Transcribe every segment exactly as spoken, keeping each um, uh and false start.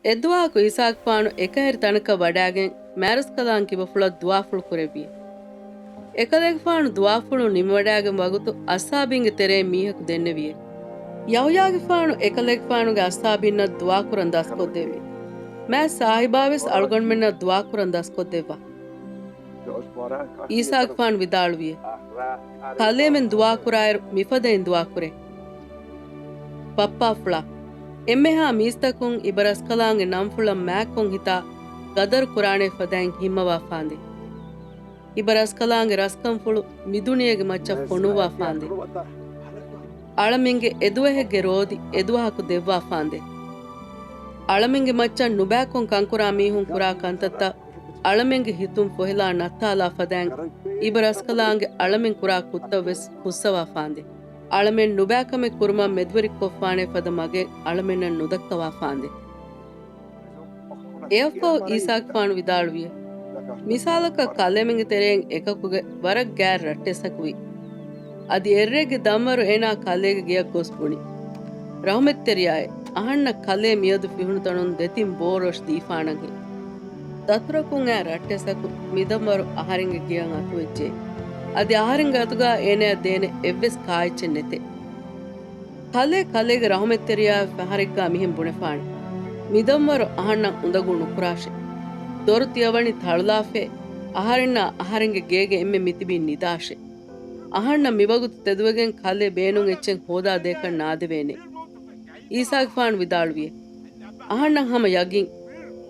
އެއްދުވަހަކު އީސާގެފާނު އެކަހެރި ތަނަކަށް ވަޑާގެން މާރަސްކަލާނގެ ކިބަފުޅަށް ދުވާފުޅު ކުރެއްވި. އެކަލޭގެފާނު ދުވާފުޅު ނިމިވަޑާގެން ވަގުތު އައްސާބީންގެ ތެރެއިން މީހަކު ދެންނެވިއޭ. ޔަހުޔާގެފާނު އެކަލޭގެފާނުގެ އައްސާބީންނަށް ދުވާކުރަން ދަސްކޮށްދެއްވި. މާތް ސާހިބާވެސް އަޅުގަނޑުމެންނަށް ދުވާކުރަން ދަސްކޮށްދެއްވާ. އީސާގެފާނު ވިދާޅުވިއޭ، ކަލޭމެން ދުވާކުރާއިރު މިފަދައިން ދުވާކުރޭ. ބައްޕާފުޅާ، އެންމެހާ މީސްތަކުން އިބަރަސްކަލާނގެ ނަންފުޅަށް މާތްކޮށް ހިތާ ގަދަރު ކުރާނޭ ފަދައިން ހިންމަވާފާނދޭ. އިބަރަސްކަލާނގެ ރަސްކަންފުޅު މިދުނިޔޭގެ މައްޗަށް ފޮނުއްވާފާނދޭ. އަޅަމެންގެ އެދުވަހެއްގެ ރޯދި އެދުވަހަކު ދެއްވާފާނދޭ. އަޅަމެންގެ މައްޗަށް ނުބައިކޮށް ކަންކުރާ މީހުން ކުރާ ކަންތައްތައް އަޅަމެންގެ ހިތުން ފޮހެލާ ނައްތާލާ ފަދައިން އިބަރަސްކަލާނގެ އަޅަމެން ކުރާ ކުށްތައްވެސް ހުއްސަވާފާނދޭ. އަޅަމެން ނުބައިކަމެއް ކުރުމަށް މެދުވެރިކޮށްފާނޭ ފަދަ މަގެއް އަޅަމެންނަށް ނުދައްކަވާފާނދޭ. އެއަށްފަހު އީސާގެފާނު ވިދާޅުވިއޭ، މިސާލަކަށް ކަލޭމެންގެ ތެރެއިން އެކަކުގެ ވަރަށް ގާތް ރައްޓެއްސަކު ވީ. އަދި އެއްރޭގެ ދަންވަރު އޭނާ ކަލޭގެ ގެޔަށް ގޮސް ބުނި، ރަހުމަތްތެރިޔާއޭ، އަހަންނަށް ކަލޭ މިއަދު ފިހުނު ތަނުން ދެތިން ބޯ ރޮށި ދީފާނަންހޭ. ދަތުރަކުން އައި ރައްޓެއްސަކު މިދަންވަރު އަހަރެންގެ ގެޔަށް އަތުވެއްޖެ. އަދި އަހަރެންގެ އަތުގާ އޭނަޔަށް ދޭނެ އެއްވެސް ކާއެއްޗެއް ނެތޭ. ކަލޭ ކަލޭގެ ރަހުމަތްތެރިޔާ ފަހަރެއްގާ މިހެން ބުނެފާނެ، މިދަންވަރު އަހަންނަށް އުނދަގޫ ނުކުރާށޭ. ދޮރު ތިޔަވަނީ ތަޅުލާފައޭ. އަހަރެންނާ އަހަރެންގެ ގޭގެ އެންމެ މިތިބީ ނިދާށޭ. އަހަންނަށް މިވަގުތު ތެދުވެގެން ކަލޭ ބޭނުން އެއްޗެއް ހޯދާ ދޭކަށް ނާދެވޭނެ. އީސާގެފާނު ވިދާޅުވިއޭ، އަހަންނަށް ހަމަ ޔަގީން،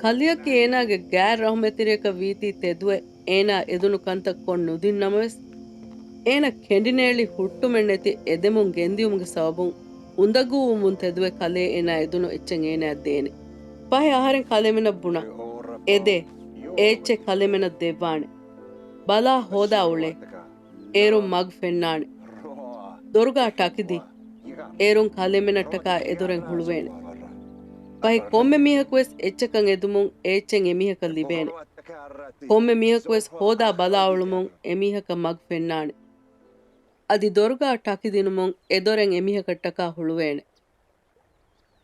ކަލެއަކީ އޭނާގެ ގާތް ރަހުމަތްތެރިޔަކަށް ވީތީ ތެދުވެ، އޭނާ އެދުނު ކަންތައް ކޮށް ނުދިން ނަމަވެސް، އޭނާ ކެނޑިނޭޅި ހުއްޓުމެއް ނެތި އެދެމުން ގެންދިޔުމުގެ ސަބަބުން އުނދަގޫވުމުން ތެދުވެ ކަލޭ އޭނާ އެދުނު އެއްޗެއް އޭނާއަށް ދޭނެ. ފަހެ އަހަރެން ކަލޭމެނަށް ބުނާ، އެދޭ، އެ އެއްޗެއް ކަލޭމެނަށް ދެއްވާނެ. ބަލާ ހޯދާ އުޅޭ. އޭރުން މަގު ފެންނާނެ. ދޮރުގާ ޓަކި ދީ. އޭރުން ކަލޭމެނަށްޓަކާ އެދޮރެއް ހުޅުވޭނެ. ފަހެ ކޮންމެ މީހަކުވެސް އެއްޗަކަށް އެދުމުން އެ އެއްޗެއް އެމީހަކަށް ލިބޭނެ. ކޮންމެ މީހަކުވެސް ހޯދާ ބަލާ އުޅުމުން އެމީހަކަށް މަގު ފެންނާނެ. އަދި ދޮރުގާ ޓަކި ދިނުމުން އެ ދޮރެއް އެމީހަކަށްޓަކާ ހުޅުވޭނެ.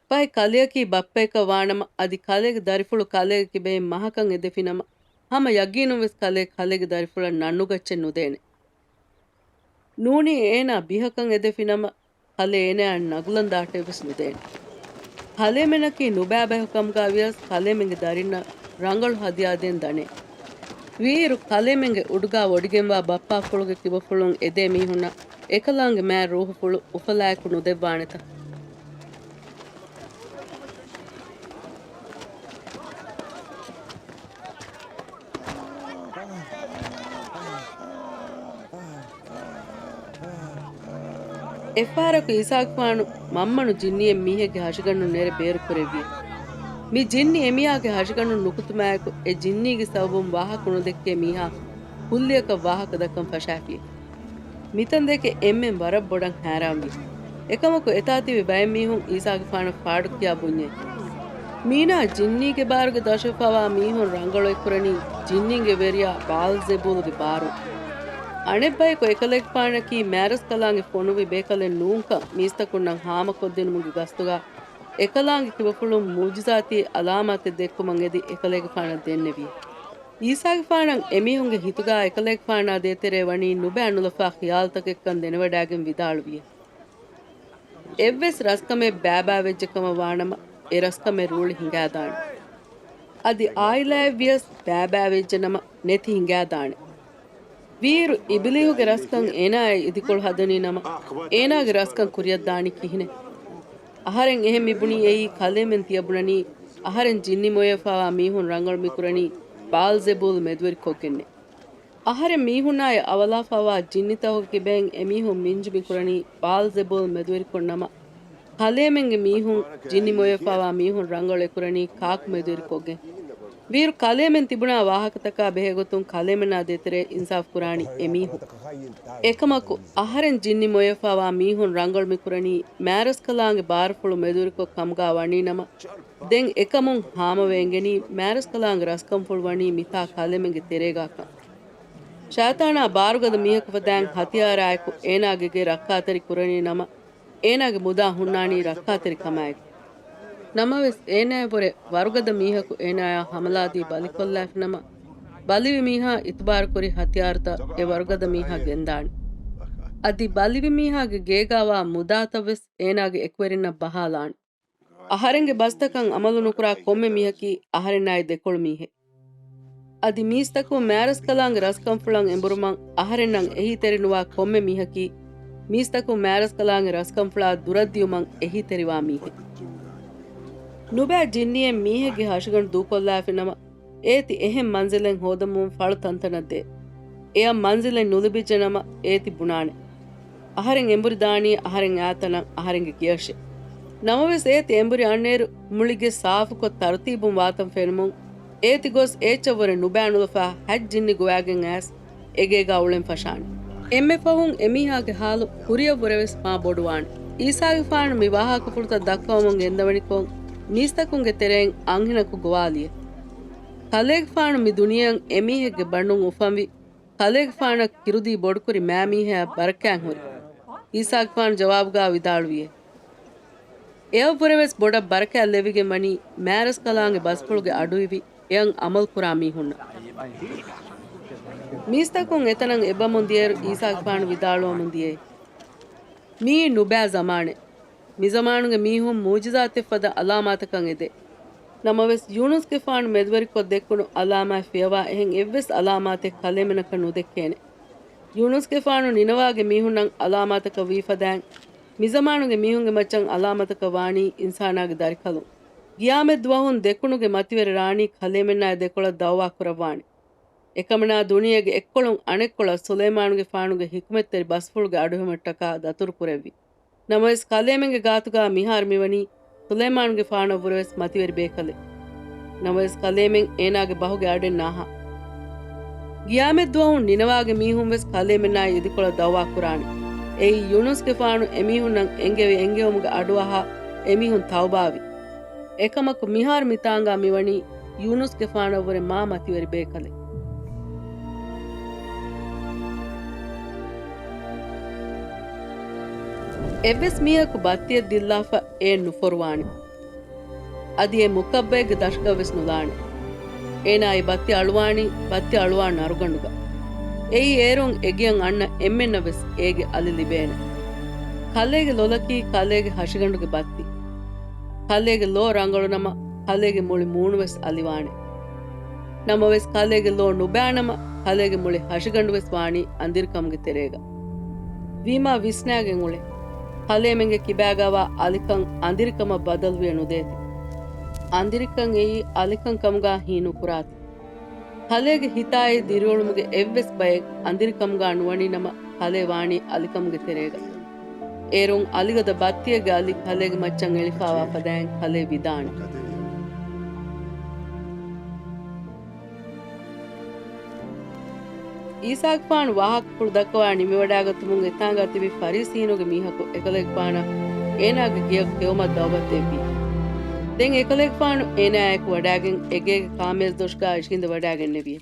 ފަހެ ކަލެއަކީ ބައްޕައަކަށް ވާނަމަ، އަދި ކަލޭގެ ދަރިފުޅު ކަލޭގެ ކިބައިން މަހަކަށް އެދެފިނަމަ، ހަމަ ޔަގީނުންވެސް ކަލޭ ކަލޭގެ ދަރިފުޅަށް ނަންނުގައްޗެއް ނުދޭނެ. ނޫނީ އޭނާ ބިހަކަށް އެދެފިނަމަ، ކަލޭ އޭނާއަށް ނަގުލަން ދާށޭވެސް ނުދޭނެ. ކަލޭމެނަކީ ނުބައިބަހު ކަމުގާ ވިޔަސް ކަލޭމެންގެ ދަރިންނަށް ރަނގަޅު ހަދިޔާ ދޭން ދަނޭ. ވީއިރު ކަލޭމެންގެ އުޑުގާ ވޮޑިގެންވާ ބައްޕާފުޅުގެ ކިބަފުޅުން އެދޭ މީހުންނަށް އެކަލާނގެ މާތް ރޫހުފުޅު އުފަލާއެކު ނުދެއްވާނެތަ؟ އެއްފަހަރަކު އީސާގެފާނު މަންމަނު ޖިންނިއެއް މީހެއްގެ ހަށިގަނޑުން ނެރެ ބޭރުކުރެއްވި. މި ޖިންނި އެމީހާގެ ހަށިގަނޑުން ނުކުތުމާއެކު އެ ޖިންނީގެ ސަބަބުން ވާހަކަ ނުދެއްކޭ މީހާ ކުއްލިއަކަށް ވާހަކަ ދައްކަން ފަށާފި. މިތަން ދެކެ އެންމެން ވަރަށް ބޮޑަށް ހައިރާންވި. އެކަމަކު އެތާ ތިބި ބައެއް މީހުން އީސާގެފާނަށް ފާޑުކިޔާ ބުންޏޭ، މީނާ ޖިންނީގެ ބާރުގެ ދަށުފަވާ މީހުން ރަނގަޅު އެކުރަނީ ޖިންނީންގެ ވެރިޔާ ބާލްޒެބޫލްގެ ބާރުން. އަނެއްބަޔަކު އެކަލޭގެފާނަކީ މާރަސްކަލާނގެ ފޮނުވި ބޭކަލެއް ނޫންކަން މީސްތަކުންނަށް ހާމަކޮށްދިނުމުގެ ގަސްތުގަ އެކަލާނގެ ކިބަފުޅުން މުއުޖިޒާތީ އަލާމާތެއް ދެއްކުމަށް އެދި އެކަލޭގެފާނަށް ދެންނެވި. އީސާގެފާނަށް އެމީހުންގެ ހިތުގާ އެކަލޭގެފާނާ ދޭތެރޭ ވަނީ ނުބައި ނުލަފާ ޚިޔާލުތަކެއްކަން ދެނެވަޑާގެން ވިދާޅުވިއެ. އެއްވެސް ރަސްކަމެއް ބައިބައިވެއްޖެ ކަމަށް ވާނަމަ، އެ ރަސްކަމެއް ރޫޅި ހިނގާދާނެ. އަދި އާއިލާއެއް ވިޔަސް ބައިބައިވެއްޖެ ނަމަ، ނެތި ހިނގާދާނެ. ވީއިރު އިބިލީހުގެ ރަސްކަން އޭނާއާ އިދިކޮޅު ހަދަނީ ނަމަ، އޭނާގެ ރަސްކަން ކުރިއަށްދާނީ ކިހިނެއް؟ އަހަރެން އެހެން މިބުނީ އެއީ ކަލޭމެން ތިޔަބުނަނީ، އަހަރެން ޖިންނި މޮޔަފާވާ މީހުން ރަނގަޅު މިކުރަނީ ބާލްޒެބޫލް މެދުވެރިކޮށްގެންނޭ. އަހަރެން މީހުންނާއި އަވަލާފާވާ ޖިންނިތަކުގެ ކިބައިން އެމީހުން މިންޖު މިކުރަނީ ބާލްޒެބޫލް މެދުވެރިކޮށް ނަމަ، ކަލޭމެންގެ މީހުން ޖިންނި މޮޔަފާވާ މީހުން ރަނގަޅު އެކުރަނީ ކާކު މެދުވެރިކޮށްގެން؟ ވީއިރު ކަލޭމެން ތިބުނާ ވާހަކަތަކާ ބެހޭގޮތުން ކަލޭމެނާ ދޭތެރޭ އިންސާފު ކުރާނީ އެމީހުން. އެކަމަކު، އަހަރެން ޖިންނި މޮޔަފާވާ މީހުން ރަނގަޅު މިކުރަނީ މާރަސްކަލާނގެ ބާރުފުޅު މެދުވެރިކޮށް ކަމުގާ ވަނީ ނަމަ، ދެން އެކަމުން ހާމަވެ އެނގެނީ މާރަސްކަލާނގެ ރަސްކަންފުޅު ވަނީ މިތާ ކަލޭމެންގެ ތެރޭގާކަން. ޝައިޠާނާ ބާރުގަދަ މީހަކު ފަދައިން ހަތިޔާރާއެކު އޭނާގެ ގެ ރައްކާތެރި ކުރަނީ ނަމަ، އޭނާގެ މުދާ ހުންނާނީ ރައްކާތެރިކަމާއެކު. ނަމަވެސް، އޭނާއަށްވުރެ ވަރުގަދަ މީހަކު އޭނާއާ ހަމަލާދީ ބަލިކޮށްލާފިނަމަ، ބަލިވި މީހާ އިތުބާރުކުރި ހަތިޔާރުތައް އެ ވަރުގަދަ މީހާ ގެންދާނެ. އަދި ބަލިވި މީހާގެ ގޭގާވާ މުދާތައްވެސް އޭނާގެ އެކުވެރިންނަށް ބަހާލާނެ. އަހަރެންގެ ބަސްތަކަށް އަމަލު ނުކުރާ ކޮންމެ މީހަކީ އަހަރެންނާއި ދެކޮޅު މީހެއް. އަދި މީސްތަކުން މާރަސްކަލާނގެ ރަސްކަންފުޅަށް އެނބުރުމަށް އަހަރެންނަށް އެހީތެރިނުވާ ކޮންމެ މީހަކީ، މީސްތަކުން މާރަސްކަލާނގެ ރަސްކަންފުޅާ ދުރަށްދިޔުމަށް އެހީތެރިވާ މީހެއް. ނުބައި ޖިންނިއެއް މީހެއްގެ ހަށިގަނޑު ދޫކޮށްލާފިނަމަ، އޭތި އެހެން މަންޒިލެއް ހޯދަމުން ފަޅު ތަންތަނަށް ދޭ. އެޔަށް މަންޒިލެއް ނުލިބިއްޖެނަމަ، އޭތި ބުނާނެ. އަހަރެން އެނބުރި ދާނީ އަހަރެން އާ ތަނަށް އަހަރެންގެ ގެޔަށޭ. ނަމަވެސް އޭތި އެނބުރި އަންނައިރު މުޅި ގެ ސާފުކޮށް ތަރުތީބުން ވާތަން ފެނުމުން، އޭތި ގޮސް އޭއްޗަށްވުރެ ނުބައި ނުލަފާ ހަތް ޖިންނި ގޮވާގެން އައިސް އެގޭގާ އުޅެން ފަށާނެ. އެންމެ ފަހުން އެމީހާގެ ހާލު ކުރިއަށްވުރެވެސް މާ ބޮޑުވާނެ. އީސާގެފާނު މި ވާހަކަފުޅުތައް ދައްކަވަމުން ގެންދަވަނިކޮށް، މީސްތަކުންގެ ތެރެއިން އަންހެނަކު ގޮވާލިއެވެ. ކަލޭގެފާނު މި ދުނިޔެއަށް އެމީހެއްގެ ބަނޑުން އުފަންވި، ކަލޭގެފާނަށް ކިރުދީ ބޮޑުކުރި މާމީހާއަށް ބަރަކާތް ހުރި. އީސާގެފާނު ޖަވާބުގާ ވިދާޅުވިއޭ. އެއަށްވުރެވެސް ބޮޑަށް ބަރަކާތް ލެވިގެން ވަނީ މާރަސްކަލާނގެ ބަސްފުޅުގެ އަޑުއިވި އެއަށް އަމަލުކުރާ މީހުންނަށް. މީސްތަކުން އެތަނަށް އެބަމުން ދިޔައިރު އީސާގެފާނު ވިދާޅުވަމުން ދިޔައީ. މިއީ ނުބައި ޒަމާނެއް. މިޒަމާނުގެ މީހުން މުއުޖިޒާތެއް ފަދަ އަލާމާތަކަށް އެދޭ. ނަމަވެސް، ޔޫނުސްގެފާނު މެދުވެރިކޮށް ދެއްކުނު އަލާމާތް ފިޔަވާ އެހެން އެއްވެސް އަލާމާތެއް ކަލޭމެނަކަށް ނުދެއްކޭނެ. ޔޫނުސްގެފާނު ނިނަވާގެ މީހުންނަށް އަލާމާތަކަށް ވީ ފަދައިން، މިޒަމާނުގެ މީހުންގެ މައްޗަށް އަލާމާތަކަށް ވާނީ އިންސާނާގެ ދަރިކަލުން. ގިޔާމަތް ދުވަހުން ދެކުނުގެ މަތިވެރި ރާނީ ކަލޭމެންނާއި ދެކޮޅަށް ދައުވާ ކުރައްވާނެ. އެކަމަނާ ދުނިޔޭގެ އެއްކޮޅުން އަނެއްކޮޅަށް ސުލައިމާނުގެފާނުގެ ހިކުމަތްތެރި ބަސްފުޅުގެ އަޑުއެހުމަށްޓަކާ ދަތުރު ކުރެއްވި. ނަމަވެސް، ކަލޭމެންގެ ގާތުގާ މިހާރު މިވަނީ ސުލައިމާނުގެފާނަށްވުރެވެސް މަތިވެރި ބޭކަލެއް. ނަމަވެސް، ކަލޭމެން އޭނާގެ ބަހުގެ އަޑެއް ނާހާ. ގިޔާމަތް ދުވަހުން ނިނަވާގެ މީހުންވެސް ކަލޭމެންނާއި އިދިކޮޅަށް ދައުވާ ކުރާނެ. އެއީ، ޔޫނުސްގެފާނު އެމީހުންނަށް އެންގެވި އެންގެވުމުގެ އަޑުއަހާ އެމީހުން ތައުބާވި. އެކަމަކު، މިހާރު މިތާނގާ މިވަނީ ޔޫނުސްގެފާނަށްވުރެ މާ މަތިވެރި ބޭކަލެއް. އެއްވެސް މީހަކު ބައްތިއެއް ދިއްލާފަ އެއެއް ނުފޮރުވާނެ. އަދި އެ މުކައްބައެއްގެ ދަށުގަވެސް ނުލާނެ. އޭނާ އެ ބައްތި އަޅުވާނީ، ބައްތި އަޅުވާ ނަރުގަނޑުގަ. އެއީ އޭރުން އެގެއަށް އަންނަ އެންމެންނަށްވެސް އޭގެ އަލި ލިބޭނެ. ކަލޭގެ ލޮލަކީ ކަލޭގެ ހަށިގަނޑުގެ ބައްތި. ކަލޭގެ ލޯ ރަނގަޅުނަމަ، ކަލޭގެ މުޅި މޫނުވެސް އަލިވާނެ. ނަމަވެސް، ކަލޭގެ ލޯ ނުބާނަމަ، ކަލޭގެ މުޅި ހަށިގަނޑުވެސް ވާނީ އަނދިރިކަމުގެ ތެރޭގަ. ވީމާ ވިސްނާގެން އުޅޭ. ކަލޭމެންގެ ކިބާގަވާ އަލިކަން އަނދިރިކަމަށް ބަދަލުވިޔަ ނުދޭތި. އަނދިރިކަން އެއީ އަލިކަން ކަމުގާ ހީނުކުރާތި. ކަލޭގެ ހިތާއި ދިރިއުޅުމުގެ އެއްވެސް ބައެއް އަނދިރިކަމުގާ ނުވަނީ ނަމަ، ކަލޭ ވާނީ އަލިކަމުގެ ތެރޭގަ. އޭރުން އަލިގަދަ ބައްތިއެއްގެ އަލި ކަލޭގެ މައްޗަށް އެޅިފާވާ ފަދައިން ކަލޭ ވިދާނެ. އީސާގެފާނު ވާހަކަފުޅު ދައްކަވާ ނިމިވަޑާގަތުމުން އެތާނގާ ތިބި ފަރީސީނުގެ މީހަކު އެކަލޭގެފާނަށް އޭނާގެ ގެޔަށް ކެއުމަށް ދައުވަތު ދެއްވި. ދެން އެކަލޭގެފާނު އޭނާއާއެކު ވަޑާގެން އެގޭގެ ކާމޭޒު ދޮށުގާ އިށީނދެ ވަޑާގެންނެވި.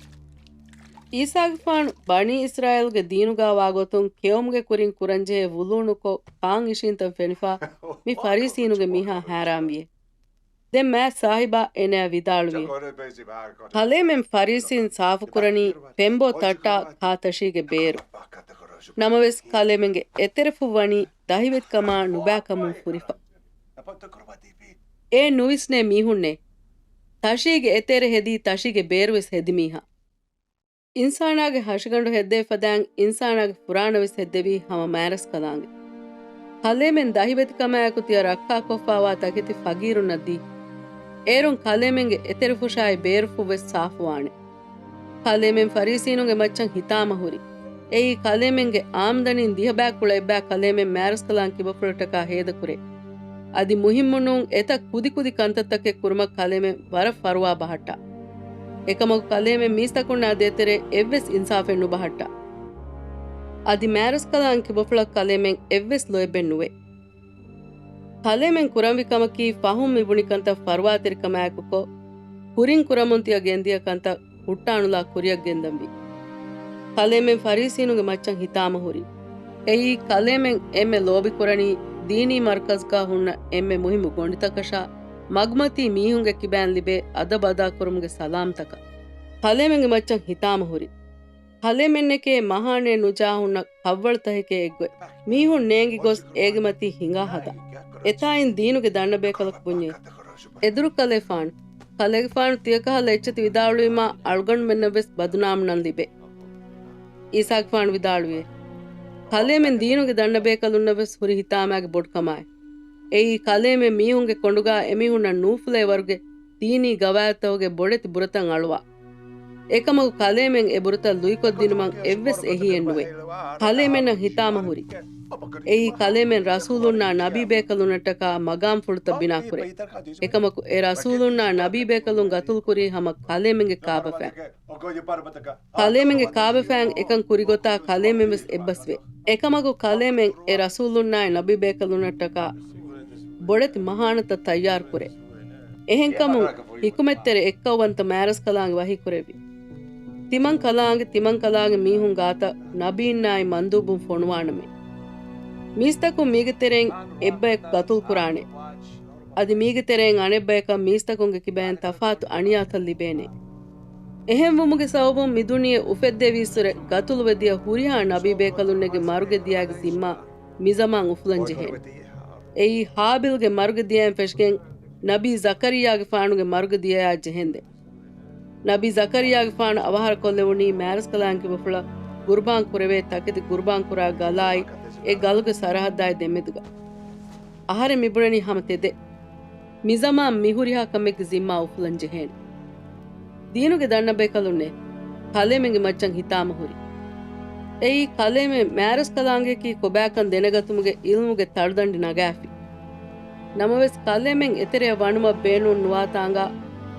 އީސާގެފާނު ބަނީ އިސްރާއީލުގެ ދީނުގާ ވާގޮތުން ކެއުމުގެ ކުރިން ކުރަންޖެހޭ ވުޟޫ ނުކޮށް ކާން އިށީންތަން ފެނިފާ މި ފަރީސީނުގެ މީހާ ހައިރާންވިއޭ. ދެން މާތް ސާހިބާ އޭނާއަށް ވިދާޅުވި، ކަލޭމެން ފަރީސީން ސާފުކުރަނީ ފެންބޯ ތައްޓާ ކާ ތަށީގެ ބޭރު. ނަމަވެސް، ކަލޭމެންގެ އެތެރެފުށް ވަނީ ދަހިވެތިކަމާ ނުބާކަމުން ފުރިފަ. އޭ ނުވިސްނޭ މީހުންނޭ! ތަށީގެ އެތެރެ ހެދީ ތަށީގެ ބޭރުވެސް ހެދި މީހާ. އިންސާނާގެ ހަށިގަނޑު ހެއްދޭ ފަދައިން އިންސާނާގެ ފުރާނަވެސް ހެއްދެވީ ހަމަ މާރަސްކަލާނގެ. ކަލޭމެން ދަހިވެތިކަމާއެކު ތިޔަ ރައްކާކޮށްފާވާ ތަކެތި ފަގީރުންނަށް ދީ. އޭރުން ކަލޭމެންގެ އެތެރެފުށާއި ބޭރުފުށްވެސް ސާފުވާނެ. ކަލޭމެން ފަރީސީނުންގެ މައްޗަށް ހިތާމަހުރި. އެއީ ކަލޭމެންގެ އާމްދަނީން ދިހަ ބައި ކުޅަ އެއްބައި ކަލޭމެން މާރަސްކަލާނގެ ކިބަފުޅަށްޓަކާ ހޭދަކުރޭ. އަދި މުހިއްމުނޫން އެތައް ކުދިކުދި ކަންތައްތަކެއް ކުރުމަށް ކަލޭމެން ވަރަށް ފަރުވާ ބަހައްޓާ. އެކަމަކު ކަލޭމެން މީސްތަކުންނާ ދޭތެރޭ އެއްވެސް އިންސާފެއް ނުބަހައްޓާ. އަދި މާރަސްކަލާނގެ ކިބަފުޅަށް ކަލޭމެން އެއްވެސް ލޯތްބެއް ނުވޭ. ކަލޭމެން ކުރަންވީ ކަމަކީ ފަހުން މި ބުނި ކަންތައް ފަރުވާތެރިކަމާއެކުކޮށް، ކުރިން ކުރަމުން ތިޔަ ގެންދިޔަ ކަންތައް ހުއްޓާނުލާ ކުރިއަށް ގެންދަންވީ. ކަލޭމެން ފަރީސީނުގެ މައްޗަށް ހިތާމަހުރި. އެއީ ކަލޭމެން އެންމެ ލޯބިކުރަނީ ދީނީ މަރުކަޒްގާ ހުންނަ އެންމެ މުހިއްމު ގޮނޑިތަކަށާ، މަގުމަތީ މީހުންގެ ކިބައިން ލިބޭ އަދަބު އަދާކުރުމުގެ ސަލާމްތަކަށް. ކަލޭމެންގެ މައްޗަށް ހިތާމަ ހުރި. ކަލޭމެންނެކޭ މަހާނެ ނުޖާ ހުންނަ ކަށްވަޅުތަކެކޭ އެއްގޮތް. މީހުން ނޭނގި ގޮސް އޭގެ މަތީ ހިނގާ ހަދާ. އެތާއިން ދީނުގެ ދަންނަބޭކަލަކު ބުންޏޭ. އެދުރުކަލޭފާނު، ކަލޭގެފާނު ތިޔަކަހަލަ އެއްޗެތި ވިދާޅުވީމާ އަޅުގަނޑުމެންނަށް ވެސް ބަދުނާމު ނަން ލިބޭ. އީސާގެފާނު ވިދާޅުވިއޭ. ކަލޭމެން ދީނުގެ ދަންނަބޭކަލުންނަށް ވެސް ހުރި ހިތާމައިގެ ބޮޑުކަމާއި. އެއީ ކަލޭމެން މީހުންގެ ކޮނޑުގާ އެމީހުންނަށް ނޫފުލޭ ވަރުގެ ދީނީ ގަވާއިދުތަކުގެ ބޮޑެތި ބުރަތައް އަޅުވާ. އެކަމަކު ކަލޭމެން އެ ބުރަތައް ލުއިކޮށްދިނުމަށް އެއްވެސް އެހީއެއް ނުވޭ. ކަލޭމެންނަށް ހިތާމަ ހުރި. އެއީ ކަލޭމެން ރަސޫލުންނާ ނަބީބޭކަލުންނަށްޓަކާ މަގާމްފުޅުތައް ބިނާކުރޭ. އެކަމަކު އެ ރަސޫލުންނާ ނަބީބޭކަލުން ގަތުލުކުރީ ހަމަ ކަލޭމެންގެ ކާބަފައިން. ކަލޭމެންގެ ކާބަފައިން އެކަން ކުރިގޮތާ ކަލޭމެން ވެސް އެއްބަސްވޭ. އެކަމަކު ކަލޭމެން އެ ރަސޫލުންނާއި ނަބީބޭކަލުންނަށްޓަކާ ބޮޑެތި މަހާނަތައް ތައްޔާރުކުރޭ. އެހެންކަމުން ހިކުމަތްތެރި އެއްކައުވަންތަ މާރަސްކަލާނގެ ވަހީކުރެއްވި. ތިމަން ކަލާނގެ، ތިމަން ކަލާނގެ މީހުން ގާތަށް ނަބީންނާއި މަންދޫބުން ފޮނުވާނަމޭ. މީސްތަކުން މީގެ ތެރެއިން އެއްބަޔަކު ގަތުލުކުރާނެ. އަދި މީގެ ތެރެއިން އަނެއްބަޔަކަށް މީސްތަކުންގެ ކިބައިން ތަފާތު އަނިޔާތައް ލިބޭނެ. އެހެންވުމުގެ ސަބަބުން މިދުނިޔެ އުފެއްދެވިއްސުރެ ގަތުލުވެދިޔަ ހުރިހާ ނަބީބޭކަލުންނެގެ މަރުގެ ދިޔައިގެ ޒިންމާ މިޒަމާން އުފުލަން ޖެހޭނެ. އެއީ ހާބިލްގެ މަރުގެ ދިޔައިން ފެށިގެން ނަބީ ޒަކަރިއްޔާގެފާނުގެ މަރުގެ ދިޔައާ ޖެހެންދެން. ނަބީ ޒަކަރިއްޔާގެފާނު އަވަހަށް ކޮށްލެވުނީ މާރަސްކަލާނގެ ކިބަފުޅަށް ގުރުބާން ކުރެވޭ ތަކެތި ގުރުބާން ކުރާ ގަލާއި އެ ގަލުގެ ސަރަހައްދާއި ދެމެދުގަ. އަހަރެން މިބުނަނީ ހަމަ ތެދެއް. މިޒަމާން މިހުރިހާ ކަމެއްގެ ޒިންމާ އުފުލަން ޖެހޭނެ. ދީނުގެ ދަންނަބޭކަލުންނޭ، ކަލޭމެންގެ މައްޗަށް ހިތާމަ ހުރި. އެއީ ކަލޭމެން މާރަސްކަލާނގެއަކީ ކޮބާކަން ދެނެގަތުމުގެ އިލްމުގެ ތަޅުދަނޑި ނަގާފި. ނަމަވެސް ކަލޭމެން އެތެރެއަށް ވަނުމަށް ބޭނުން ނުވާތާނގާ،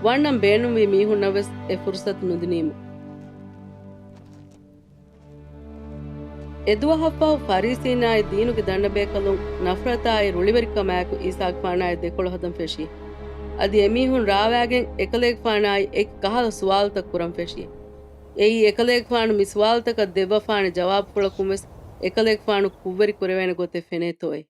ވަންނަން ބޭނުންވި މީހުންނަށް ވެސް އެ ފުރުސަތު ނުދިނީމު. އެދުވަހަށްފަހު ފަރީސީންނާއި ދީނުގެ ދަންނަބޭކަލުން ނަފްރަތާއި ރުޅިވެރިކަމާއެކު އީސާގެފާނާއި ދެކޮޅު ހަދަން ފެށި. އަދި އެމީހުން ރާވާގެން އެކަލޭގެފާނާއި އެކި ކަހަލަ ސުވާލުތައް ކުރަން ފެށި. އެއީ އެކަލޭގެފާނު މި ސުވާލުތަކަށް ދެއްވަފާނެ ޖަވާބުފުޅަކުން ވެސް އެކަލޭގެފާނު ކުށްވެރި ކުރެވޭނެ ގޮތެއް ފެނޭތޯއޭ.